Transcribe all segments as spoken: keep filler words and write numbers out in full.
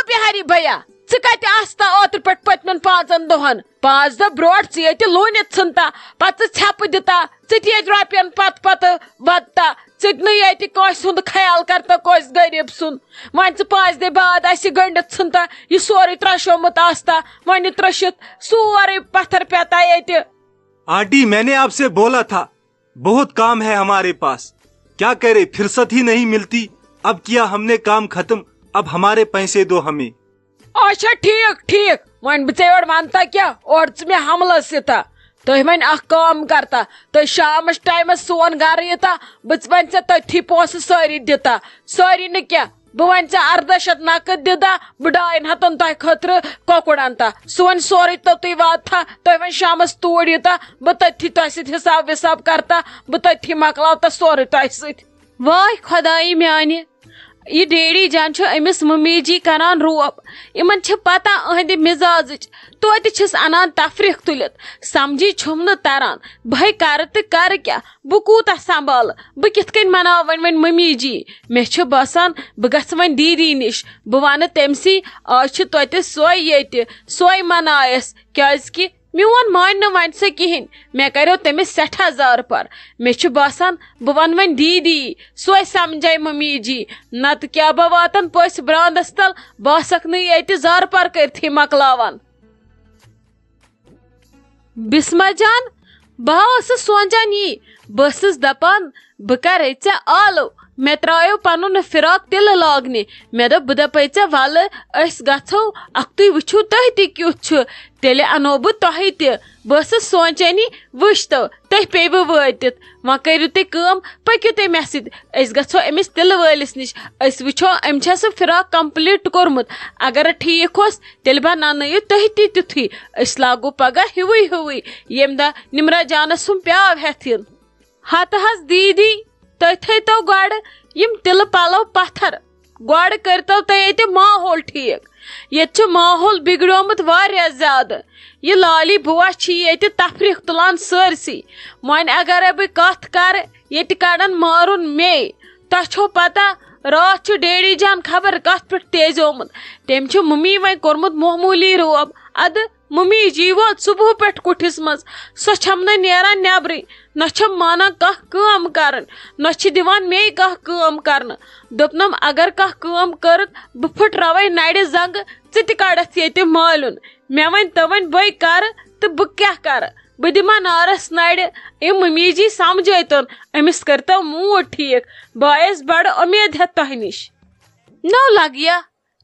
بِہاری بھیا، ژٕ کتہِ آستا اوترٕ پٮ۪ٹھ پٔتمٮ۪ن پانٛژن دۄہن؟ پانٛژھ دۄہ برونٛٹھ ژٕ ییٚتہِ لوٗنِتھ ژھٕنتا، پتہٕ ژٕ ژھٮ۪پہٕ دِتا، ژٕ تہِ ییٚتہِ رۄپین پتہٕ پتہٕ ودتا، ژٕ تہِ نہٕ ییٚتہِ کٲنٛسہِ ہُنٛد خیال کرتا، کٲنٛسہِ غریٖب سُنٛد۔ وۄنۍ ژٕ پانٛژِ دۄہہِ بعد اسہِ گٔنڈِتھ ژھٕنتا، یہِ سورُے ترٛشومُت آستا، وۄنۍ یہِ ترٛشِتھ سورُے پتھر پیتا ییٚتہِ۔ आंटी, मैंने आपसे बोला था, बहुत काम है हमारे पास. क्या करें, फुर्सत ही नहीं मिलती. अब किया हमने काम खत्म, अब हमारे पैसे दो हमें. اچھا، ٹھیٖک ٹھیٖک، وۄنۍ بہٕ ژےٚ یورٕ ونتا کیٛاہ، اورٕ ژٕ مےٚ حملس یِتا۔ تُہۍ وۄنۍ اکھ کٲم کرتا، تُہۍ شامس ٹایمس سون گرٕ یِتا، بہٕ ژٕ وۄنۍ ژےٚ تٔتھی پونٛسہٕ سٲری دِتا، سٲری نہٕ کینٛہہ۔ بہٕ وۄنۍ ژےٚ اردہ شیٚتھ نقد دِدا، بہٕ ڈاین ہتن تۄہہِ خٲطرٕ کۄکُر انتا۔ سُہ وۄنۍ سورُے توٚتُے واتتھا، تُہۍ وۄنۍ شامس توٗرۍ یِتا، بہٕ تٔتھی تۄہہِ سۭتۍ حساب وِساب کرتا، بہٕ تٔتھی مۄکلاوتا سورُے تۄہہِ سۭتۍ۔ واے خۄدایہِ میانہِ، یہِ ڈیڈی جان چھُ أمِس ممی جی کران روب۔ یِمن چھِ پتہ أہنٛدِ مزازٕچ۔ توتہِ چھِس انان تفریٖق تُلِتھ۔ سمجھی چھُم نہٕ تران، بہٕ ہے کرٕ تہٕ کرٕ کیٛاہ؟ بہٕ کوٗتاہ سنبھالہٕ؟ بہٕ کِتھ کٔنۍ مناو وۄنۍ وۄنۍ ممی جی؟ مےٚ چھُ باسان بہٕ گژھٕ وۄنۍ دیدی نِش۔ بہٕ ونہٕ تٔمسٕے، آز چھِ توتہِ سۄے ییٚتہِ، سۄے منایس، کیازِ کہِ میون مانہِ نہٕ وۄنۍ سۄ کِہینۍ۔ مےٚ کریو تٔمِس سٮ۪ٹھاہ زارٕ پار۔ مےٚ چھُ باسان بہٕ ونہٕ وۄنۍ دیدی، سۄے سمجھے ممی جی۔ نتہٕ کیٛاہ بہٕ واتن پٔژھۍ براندس تل، بہٕ آسکھ نہٕ ییٚتہِ زارٕ پار کٔرتھٕے مۄکلاوان۔ بسمہ جان، بہٕ ہا ٲسٕس سونٛچان یی، بہٕ ٲسٕس دپان بہٕ کرے ژےٚ آلو۔ مےٚ ترٛایو پنُن فراک تِلہٕ لاگنہِ۔ مےٚ دوٚپ بہٕ دپے ژےٚ، ولہٕ أسۍ گژھو اکھتُے وٕچھو تۄہہِ تہِ کیُتھ چھُ، تیٚلہِ انو بہٕ تۄہہِ تہِ۔ بہٕ ٲسٕس سونٛچان یی، وٕچھ تو، تُہۍ پیٚیوٕ وٲتِتھ۔ وۄنۍ کٔرِو تُہۍ کٲم، پٔکِو تُہۍ مےٚ سۭتۍ، أسۍ گژھو أمِس تِلہٕ وٲلِس نِش، أسۍ وٕچھو أمۍ چھا سُہ فراک complete کوٚرمُت۔ اگر ٹھیٖک اوس، تیٚلہِ بناونٲیِو تُہۍ تہِ تیُتھُے۔ أسۍ لاگو پگاہ ہیوٗوٕے ہیوٗوٕے، ییٚمہِ دۄہ نِمرا جانس ہُم پیاو ہٮ۪تھ یِن۔ ہتہٕ حظ دیدی، تُہۍ تھٲیتو گۄڈٕ یِم تِلہٕ پلو پتھر۔ گۄڈٕ کٔرتو تُہۍ ییٚتہِ ماحول ٹھیٖک۔ ییٚتہِ چھُ ماحول بِگڑیومُت واریاہ زیادٕ۔ یہِ لالی بُوا چھِ ییٚتہِ تفریٖق تُلان سٲرسٕے۔ وۄنۍ اگرے بہٕ کتھ کرٕ، ییٚتہِ کڑن مارُن مے۔ تۄہہِ چھو پتہ، راتھ چھُ ڈیڈی جان خبر کتھ پٮ۪ٹھ تیزیومُت۔ تٔمۍ چھُ ممی وۄنۍ کوٚرمُت معموٗلی روب۔ ادٕ ممی جی ووت صبحہٕ پٮ۪ٹھ کُٹھِس منٛز۔ سۄ چھم نہٕ نیران نیبرٕے، نہ چھم مانان کانٛہہ کٲم کرٕنۍ، نہ چھِ دِوان مے کانٛہہ کٲم کرنہٕ۔ دوٚپنم، اگر کانٛہہ کٲم کٔرٕتھ، بہٕ پھٕٹراوے نرِ زنٛگہٕ، ژٕ تہِ کڑتھ ییٚتہِ مالیُن۔ مےٚ ؤنۍ تو وۄنۍ، بٔے کرٕ تہٕ بہٕ کیٛاہ کرٕ؟ بہٕ دِما نارس نرِ؟ أمۍ ممی جی سمجھٲے تون، أمِس کٔرتو موٗڈ ٹھیٖک۔ بہٕ آیس بڑٕ اُمید ہٮ۪تھ تۄہہِ نِش۔ نو لگیا،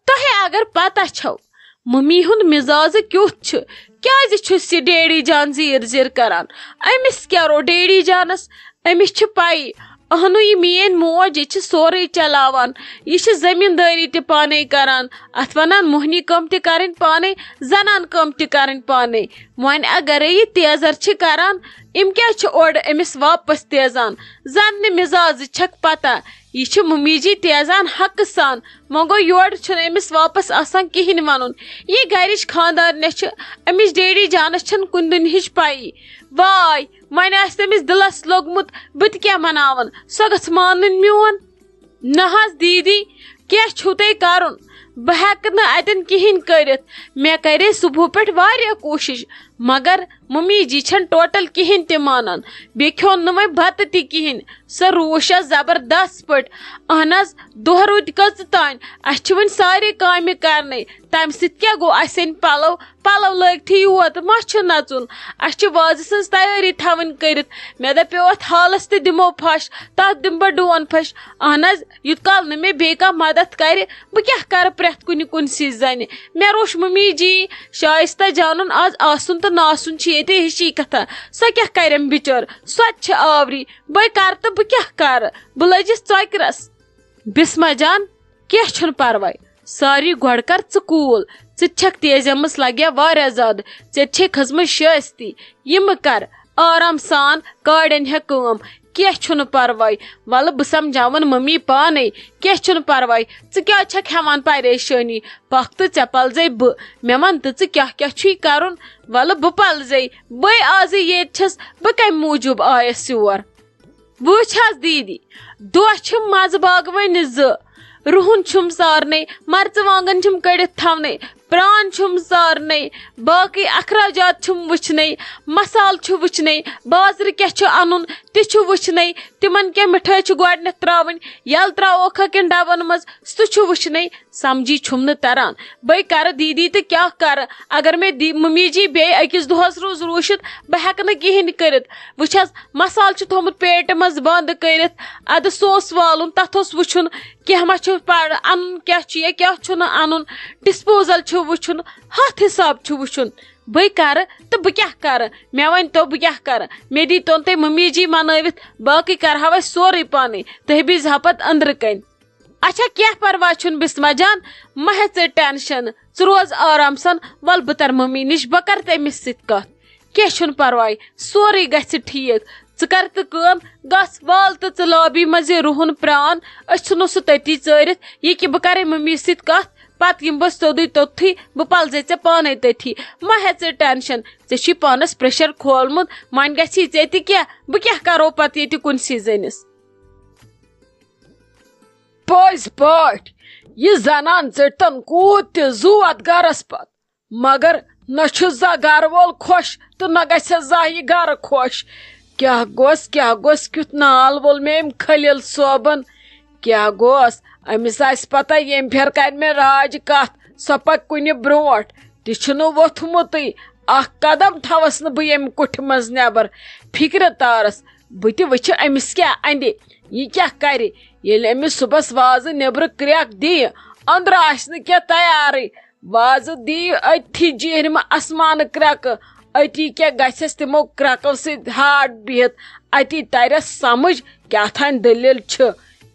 تۄہہِ اگر پتہ چھو ممی ہُنٛد مزازٕ کیُتھ چھُ، کیازِ چھُس یہِ ڈیڈی جان زیٖر زیٖر کران؟ أمِس کیٛاہ رو ڈیڈی جانس؟ أمِس چھِ پَیی، اہنُو یہِ میٲنۍ موج، یہِ چھِ سورُے چلاوان، یہِ چھِ زٔمیٖندٲری تہِ پانے کران، اتھ ونان مۄہنی کٲم تہِ کرٕنۍ پانے، زنان کٲم تہِ کرٕنۍ پانے۔ وۄنۍ اگرے یہِ تیزر چھِ کران، أمۍ کیازِ چھِ اورٕ أمِس واپس تیزان؟ زن نہٕ مزازٕچ چھکھ پتہ، یہِ چھِ ممی جی تیزان حقہٕ سان۔ وۄنۍ گوٚو، یورٕ چھُنہٕ أمِس واپس آسان کِہینۍ ونُن۔ یہِ گرِچ خاندارنہِ چھِ، أمِس ڈیڈی جانس چھنہٕ کُنہِ دُنہِچ پَیی۔ واے، وۄنۍ آسہِ تٔمِس دِلس لوٚگمُت، بہٕ تہِ کیٛاہ مناون؟ سۄ گٔژھ مانٕنۍ میون۔ نہ حظ دیدی، کینٛہہ چھُو تۄہہِ کرُن، بہٕ ہٮ۪کہٕ نہٕ اتٮ۪ن کِہینۍ کٔرِتھ۔ مےٚ کرے صبحہٕ پٮ۪ٹھ واریاہ کوٗشش، مگر ممی جی چھنہٕ ٹوٹل کِہینۍ تہِ مانان۔ بیٚیہِ کھیوٚن نہٕ وۄنۍ بتہٕ تہِ کِہینۍ۔ سۄ روٗز چھےٚ زبردست پٲٹھۍ۔ اہن حظ، دۄہ روٗدۍ کٔژٕ تام، اسہِ چھِ وۄنۍ سارے کامہِ کرنے۔ تمہِ سۭتۍ کیٛاہ گوٚو؟ اسہِ أنۍ پلو، پلو لٲگتھٕے یوت ما چھُ نژُن؟ اسہِ چھِ وازٕ سٕنٛز تیٲری تھاوٕنۍ کٔرِتھ۔ مےٚ دپیو، اتھ حالس تہِ دِمو پھش، تتھ دِمہٕ بہٕ ڈون پھش۔ اہن حظ، یوٗت کال نہٕ مےٚ بیٚیہِ کانٛہہ مدد کرِ، بہٕ کیٛاہ کرٕ پرٛٮ۪تھ کُنہِ کُنسٕے زنہِ؟ مےٚ روٚچھ ممی جی، شایستہ جانُن آز آسُن تہٕ ناسُن چھُ ییٚتہِ ہِشی کتھا۔ سۄ کیٛاہ کرٮ۪م بِچٲر؟ سۄ تہِ چھِ آوری۔ بٔے کرٕ تہٕ بہٕ کیٛاہ کرٕ؟ بہٕ لٔجِس ژۄکرس۔ بسمہ جان، کینٛہہ چھُنہٕ پرواے، ساری گۄڈٕ کر ژٕ کوٗل۔ ژٕ تہِ چھکھ تیزیمٕژ لگیا واریاہ زیادٕ، ژےٚ تہِ چھے کھٔژمٕژ شٲستی۔ یہِ مہٕ کر، آرام سان کاڑٮ۪ن ہےٚ کٲم، کینٛہہ چھُنہٕ پرواے۔ ولہٕ بہٕ سمجھاون ممی پانے، کینٛہہ چھُنہٕ پرواے۔ ژٕ کیٛازِ چھکھ ہٮ۪وان پریشٲنی؟ پکھ تہٕ ژےٚ پلزے بہٕ۔ مےٚ ون تہٕ ژٕ کیٛاہ کیٛاہ چھُے کرُن؟ ولہٕ بہٕ پلزے، بٔے آزٕے ییٚتہِ چھس، بہٕ کمہِ موٗجوٗب آیس یور؟ وٕچھ حظ دیدی، دۄہ چھِ منٛزٕ باگوٕنۍ زٕ، رُہُن چھُم سارنٕے، مرژٕوانٛگن چھِم کٔڑِتھ تھاونٕے، پرٛان چھُم سارنٕے، باقٕے اخراجات چھِم وٕچھنٕے، مسالہٕ چھُ وٕچھنٕے، بازرٕ کیٛاہ چھُ اَنُن تہِ چھُ وٕچھنٕے، تِمن کیٛاہ مِٹھٲے چھِ گۄڈٕنٮ۪تھ ترٛاوٕنۍ، یَلہٕ ترٛاووکھا کِنہٕ ڈَبَن منٛز سُہ چھُ وٕچھنٕے۔ سمجھی چھُم نہٕ تران۔ بٔے کرٕ دیٖدی تہٕ کیٛاہ کرٕ؟ اگر مےٚ دی-، ممی جی بیٚیہِ أکِس دۄہس روٗز روٗشِتھ، بہٕ ہٮ۪کہٕ نہٕ کِہیٖنۍ کٔرِتھ۔ وٕچھ حظ، مسالہٕ چھُ تھوٚمُت پیٹہِ منٛز بنٛد کٔرِتھ، اَدٕ سُہ اوس والُن، تتھ اوس وٕچھُن، کینٛہہ ما چھُ پرٕ، اَنُن کیٛاہ چھُ یا کیٛاہ چھُنہٕ اَنُن، ڈسپوزل چھُ وٕچھُن، ہتھ حساب چھُ وٕچھُن۔ بٔے کرٕ تہٕ بہٕ کیٛاہ کرٕ؟ مےٚ ؤنۍ تو بہٕ کیٛاہ کرٕ؟ مےٚ دیٖتون تُہۍ ممی جی منٲوِتھ، باقٕے کرہاو أسۍ سورُے پانے، تُہۍ بِہزِ ہا پتہٕ أنٛدرٕ کنۍ۔ اچھا، کینٛہہ پرواے چھُنہٕ بسمہ جان، مہ ہےٚ ژٕ ٹینشن، ژٕ روز آرام سان، ول بہٕ تر ممی نِش، بہٕ کرٕ تٔمِس سۭتۍ کتھ، کینٛہہ چھُنہٕ پرواے، سورُے گژھِ ٹھیٖک۔ ژٕ کر تہٕ کٲم، گژھ وال تہٕ ژٕ لابی منٛز یہِ رُہُن پرٛان، أسۍ ژھٕنو سُہ تٔتی ژٲرِتھ، یہِ کہِ بہٕ کرے ممی سۭتۍ کتھ، پتہٕ یِمہٕ بہٕ سیوٚدُے توٚتتھٕے، بہٕ پلزے ژےٚ پانے تٔتھی، مہ ہےٚ ژٕ ٹینشن، ژےٚ چھُے پانس پریشر کھولمُت، وۄنۍ گژھی ژےٚ تہِ کینٛہہ، بہٕ کیٛاہ کرو پتہٕ ییٚتہِ کُنسٕے زٔنِس؟ پٔزۍ پٲٹھۍ، یہِ زنان ژٔٹتن کوٗت تہِ زُو اتھ گرس پتہٕ، مگر نہ چھُ زانٛہہ گرٕ وول خۄش تہٕ نہ گژھٮ۪س زانٛہہ یہِ گرٕ خۄش۔ کیٛاہ گوٚژھ، کیٛاہ گوٚژھ، کیُتھ نال وول مےٚ أمۍ خلیل صٲبن۔ کیٛاہ گوٚژھ، أمِس آسہِ پتہ ییٚمہِ پھِرِ کرِ مےٚ راج کتھ، سۄ پکہِ کُنہِ برونٛٹھ۔ تہِ چھُنہٕ ووٚتھمُتٕے، اکھ قدم تھاوس نہٕ بہٕ ییٚمہِ کُٹھِ منٛز نٮ۪بر۔ فکرِ تارس، بہٕ تہِ وٕچھِ أمِس کیٛاہ اندِ، یہِ کیٛاہ کرِ۔ ییٚلہِ أمِس صُبحس وازٕ نیٚبرٕ کرٛٮ۪کھ دِیہِ، أنٛدرٕ آسہِ نہٕ کینٛہہ تیارٕے، وازٕ دِیہِ أتھی جیہرمہٕ آسمانہٕ کرٛٮ۪کہٕ، أتی کیٛاہ گژھٮ۪س تِمو کرٛٮ۪کو سۭتۍ ہاٹ بِہِتھ، أتی ترٮ۪س سمجھ کیٛاہ تھانۍ دٔلیٖل چھِ۔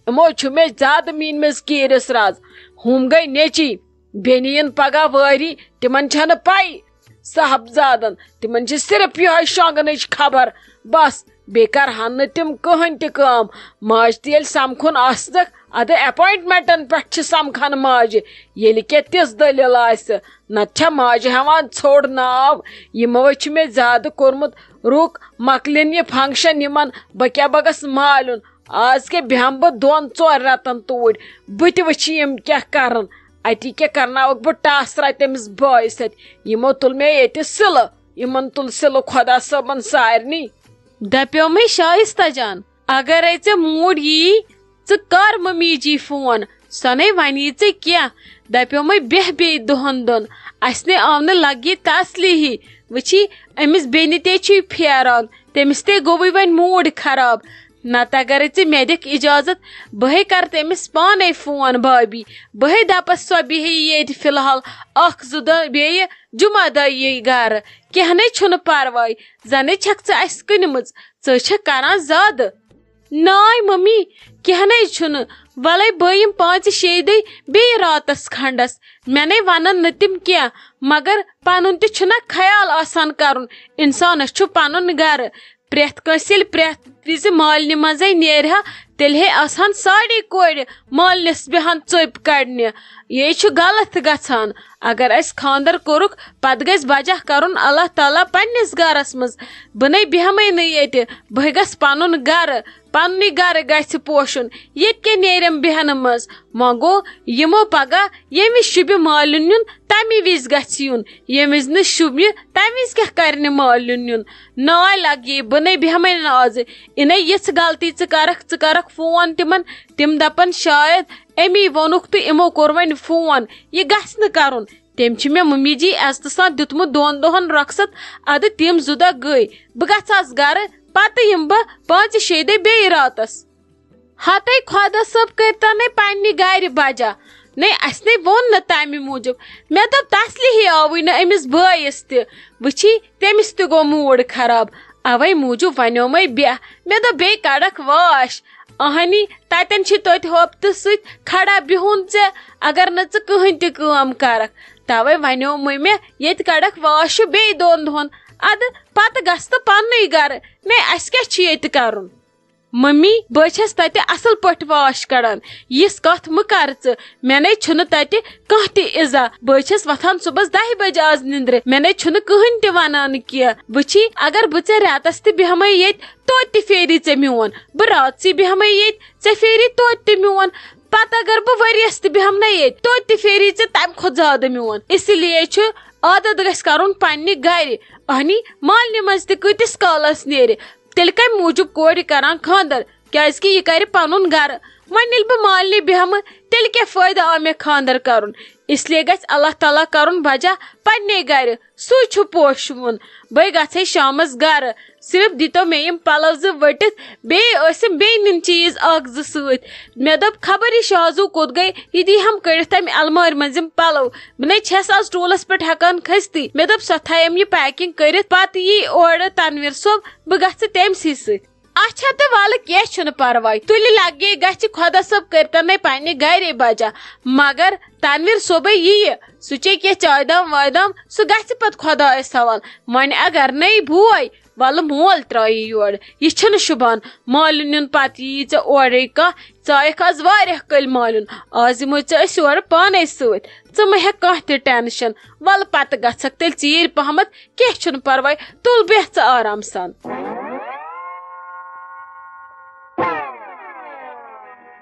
یِمو چھُ مےٚ زیادٕ میٖنمٕژ کیٖرِس رز۔ ہُم گٔے نیٚچی، بیٚنہِ یِن پگاہ وٲری، تِمن چھنہٕ پَے۔ صاحبزادن، تِمن چھِ صرف یِہوٚے شۄنٛگنٕچ خبر۔ بس، بیٚیہِ کرہن نہٕ تِم کٕہٕنۍ تہِ کٲم۔ ماجہِ تہِ ییٚلہِ سمکھُن آسنکھ، ادٕ اپوینٹمنٹن پٮ۪ٹھ چھِ سمکھان ماجہِ، ییٚلہِ کینٛہہ تِژھ دٔلیٖل آسہِ۔ نتہٕ چھےٚ ماجہِ ہٮ۪وان ژھوٚڑ ناو۔ یِمو ہے چھُ مےٚ زیادٕ کوٚرمُت رُک، مۄکلِن یہِ فنکشن یِمن، بہٕ کیٛاہ بہٕ گژھٕ مالیُن۔ آز کیٛاہ بیٚہمہٕ بہٕ دۄن ژور رٮ۪تن توٗرۍ، بہٕ تہِ وٕچھِ یِم کیٛاہ کرن۔ اتی کیٛاہ کرناوکھ بہٕ ٹاسرا تٔمِس بٲیِس سۭتۍ؟ یِمو تُل مےٚ ییٚتہِ سِلہٕ، یِمن تُل سِلہٕ خۄدا صٲبن سارنٕے۔ دپیومے شایستہ جان، اگرے ژےٚ موٗڈ یی، ژٕ کر ممی جی فون، سۄ نے ونی ژےٚ کینٛہہ۔ دپیومے بیٚہہ بیٚیہِ دۄہن دۄن، اسہِ نے آو نہٕ لگی تسلی ہی۔ وٕچھی، أمِس بیٚنہِ تے چھُے پھیران، تٔمِس تے گوٚوُے وۄنۍ موٗڈ خراب۔ نتہٕ اگرے ژٕ مےٚ دِکھ اجازت، بہٕ ہے کرٕ تٔمِس پانے فون بھابی۔ بہٕ ہے دپس سۄ بیٚہہِ ییٚتہِ فی الحال اکھ زٕ دۄہ، بیٚیہِ جمعہ دۄہ یی گرٕ۔ کینٛہہ نے چھُنہٕ پرواے، زنے چھکھ ژٕ اسہِ کٕنمٕژ، ژٕ چھکھ کران زیادٕ۔ ناے ممی، کینٛہہ نے چھُنہٕ، ولے بہٕ یِم پانٛژِ شیٚیہِ دۄہہِ بیٚیہِ راتس کھنڈس۔ مےٚ نے ونن نہٕ تِم کینٛہہ، مگر پنُن تہِ چھُنہ خیال آسان کرُن۔ انسانس چھُ پنُن گرٕ۔ پرٛٮ۪تھ کٲنٛسہِ ییٚلہِ پرٛٮ۪تھ وِزِ مالنہِ منٛزے نیرِ ہا، تیٚلہِ ہے آسہٕ ہن ساڑے کورِ مالنِس بیٚہان ژٔپۍ کڑنہِ۔ یے چھُ غلط گژھان۔ اگر اسہِ خانٛدر کوٚرُکھ، پتہٕ گژھِ بجا کرُن اللہ تعالیٰ پننِس گرس منٛز۔ بہٕ نے بیٚہمے نہٕ ییٚتہِ، بہٕ گژھٕ پنُن گرٕ۔ پننُے گرٕ گژھِ پوشُن، ییٚتہِ کیٛاہ نیرٮ۪م بیٚہنہٕ منٛز؟ وۄنۍ گوٚو، یِمو پگاہ ییٚمہِ وِزِ شوٗبہِ مالِنۍ یُن، تَمی وِزِ گژھِ یُن، ییٚمہِ وِزِ نہٕ شوٗبہِ، تَمہِ وِزِ کیٛاہ کرِ نہٕ مالِنۍ یُن؟ ناے لگہِ، بہٕ نے بیٚہمے نہٕ آزٕ۔ اِنے یِژھ غلطی ژٕ کرکھ، ژٕ کرکھ فون تِمن، تِم دپن شاید اَمی ووٚنُکھ تہٕ یِمو کوٚر وۄنۍ فون۔ یہِ گژھِ نہٕ کرُن۔ تٔمۍ چھِ مےٚ ممی جی عزتہٕ سان دیُتمُت دۄن دۄہن رۄخصت، ادٕ تِم زٕ دۄہ گٔے۔ بہٕ گژھٕ آز گرٕ، پتہٕ یِمہٕ بہٕ پانٛژِ شیٚیہِ دۄہہِ بیٚیہِ راتس۔ ہتے خۄدا صٲب کٔرۍتن نے پننہِ گرِ بجا۔ نے، اسہِ نے ووٚن نہٕ تمہِ موٗجوٗب۔ مےٚ دوٚپ تسلی ہی آوٕے نہٕ أمِس بٲیِس تہِ۔ وٕچھی، تٔمِس تہِ گوٚو موٗڈ خراب۔ اوے موٗجوٗب ونیومے بیٚہہ۔ مےٚ دوٚپ بیٚیہِ کڑکھ واش۔ اہنی، تتٮ۪ن چھِ توتہِ ہوپتہٕ سۭتۍ کھڑا بِہُن ژےٚ، اگر نہٕ ژٕ کٕہٕنۍ تہِ کٲم کرکھ۔ توے ونیومے مےٚ، ییٚتہِ کڑکھ واش بیٚیہِ دۄن دۄہن۔ ادٕ پتہٕ گژھ تہٕ پننُے گرٕ۔ نے، اسہِ کیٛاہ چھُ ییٚتہِ کرُن؟ ممی، بہٕ چھَس تَتہِ اَصٕل پٲٹھۍ واش کَڑان۔ یِژھ کَتھ مہٕ کَر ژٕ۔ مےٚ نے چھُنہٕ تَتہِ کانٛہہ تہِ اِزا۔ بہٕ چھَس وۄتھان صُبحَس دَہہِ بَجہِ آز نِندرِ۔ مےٚ نے چھُنہٕ کٕہٕنۍ تہِ وَنان کینٛہہ۔ وٕچھی، اگر بہٕ ژےٚ رٮ۪تَس تہِ بیٚہمَے ییٚتہِ، توتہِ تہِ پھیری ژےٚ میون۔ بہٕ راتسٕے بیٚہمَے ییٚتہِ، ژےٚ پھیری توتہِ تہِ میون۔ پتہٕ اگر بہٕ ؤریَس تہِ بیٚہمہٕ نہ ییٚتہِ، توتہِ تہِ پھیری ژےٚ تَمہِ کھۄتہٕ زیادٕ میون۔ اسی لیے چھُ عادت گژھِ کرُن پننہِ گرِ۔ اہنی، مالنہِ منٛز تہِ کۭتِس کالس نیرِ؟ تیٚلہِ کمہِ موٗجوٗب کورِ کران خانٛدر؟ کیازِ کہِ یہِ کرِ پنُن گرٕ۔ وۄنۍ ییٚلہِ بہٕ مالنہِ بیٚہمہٕ، تیٚلہِ کیٛاہ فٲیدٕ آو مےٚ خانٛدر کرُن؟ اس لیے گژھِ اللہ تعالیٰ کرُن بجا پننے گرِ۔ سُے چھُ پوشوُن۔ بہٕ گژھے شامس گرٕ۔ صرف دیٖتو مےٚ یِم پلو زٕ ؤٹِتھ، بیٚیہِ ٲسِم بیٚیہِ نِنۍ چیٖز اکھ زٕ سۭتۍ۔ مےٚ دوٚپ، خبر یہِ شازو کوٚت گٔے، یہِ دی ہم کٔڑِتھ تمہِ المارِ منٛز یِم پلو۔ بہٕ نے چھَس آز ٹوٗلس پٮ۪ٹھ ہٮ۪کان کھٔستی۔ مےٚ دوٚپ، سۄ تھایَم یہِ packing کٔرِتھ، پتہٕ یی اورٕ تنویر صٲب، بہٕ گژھٕ تٔمۍ سٕے سۭتۍ۔ اچھا تہٕ ولہٕ، کینٛہہ چھُنہٕ پرواے، تُلہِ لگے گژھِ، خۄدا صٲب کٔرتن نے پننہِ گرے بجا۔ مگر تنویر صٲبے یِیہِ، سُہ چے کینٛہہ چاے دام واے دام، سُہ گژھِ پتہٕ خۄدایس حوال۔ وۄنۍ اگر نے بوے، ولہٕ مول ترٛایی یورٕ، یہِ چھُنہٕ شوٗبان۔ مالہِ نیُن پتہٕ یی ژےٚ اورَے کانٛہہ، ژٕ آیکھ آز واریاہ کٔلۍ مالیُن، آز یِمو ژےٚ أسۍ یورٕ پانے سۭتۍ، ژٕ مہ ہےٚ کانٛہہ تہِ tension۔ ولہٕ پتہٕ گژھکھ تیٚلہِ ژیٖرۍ پہمتھ، کینٛہہ چھُنہٕ پرواے، تُل بیٚہہ ژٕ آرام سان۔